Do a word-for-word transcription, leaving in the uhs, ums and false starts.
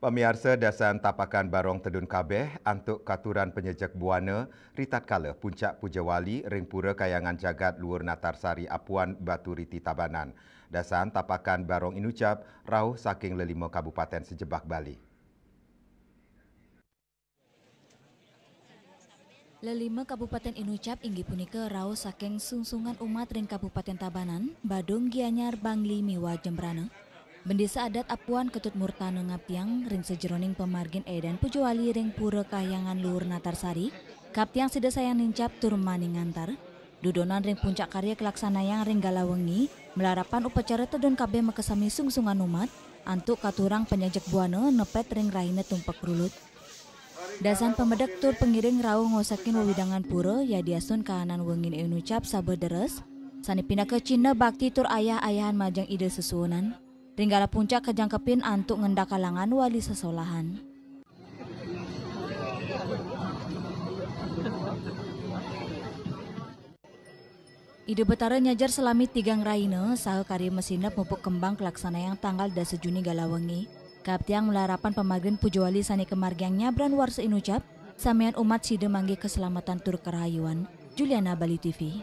Pamiarsa, dasan tapakan barong tedun kabeh antuk katuran penyejek buana ritatkala puncak puja wali ring Pura Kahyangan Jagat Luhur Natarsari Apuan Batu Riti Tabanan. Dasan tapakan barong inucap rauh saking lelima kabupaten sejebak Bali. Lelima kabupaten inucap inggih punika rauh saking sungsungan umat ring Kabupaten Tabanan, Badung, Gianyar, Bangli, miwah Jembrana. Bendisa adat Apuan Ketut Murtana ngaptiang ring sajeroning pamargin Eden Pujawali ring Pura Kahyangan Luhur Natarsari, kaptiang sida sayang nincap tur mani ngantar. Dudonan ring puncak karya kalaksanayang ring galah wengi, malarapan upacara tedun kabeh makasami sungsungan umat, antuk katurang panyejek buana nepet ring rahina tumpek rulut. Dasan pamedek tur pangiring rauh ngosakin wewidangan pura, yadiastun kahanan wengine inucap sabeh deres, sane pinaka cihna bakti tur ayah-ayahan majeng Ida sesuunan. Ring galah puncak kajangkepin antuk ngendak kalangan wali sesolahan. Ida Betara nyajar salami tigang rahina, saha karya masinep mupuk kembang kalaksanayang tanggal dasa Juni galah wengi. Kaptiang malarapan pamargin pujawali sane kamargiang nyabran warsa inucap, samian umat sida manggih kaslamatan tur karahayuan. Juliana, Bali T V.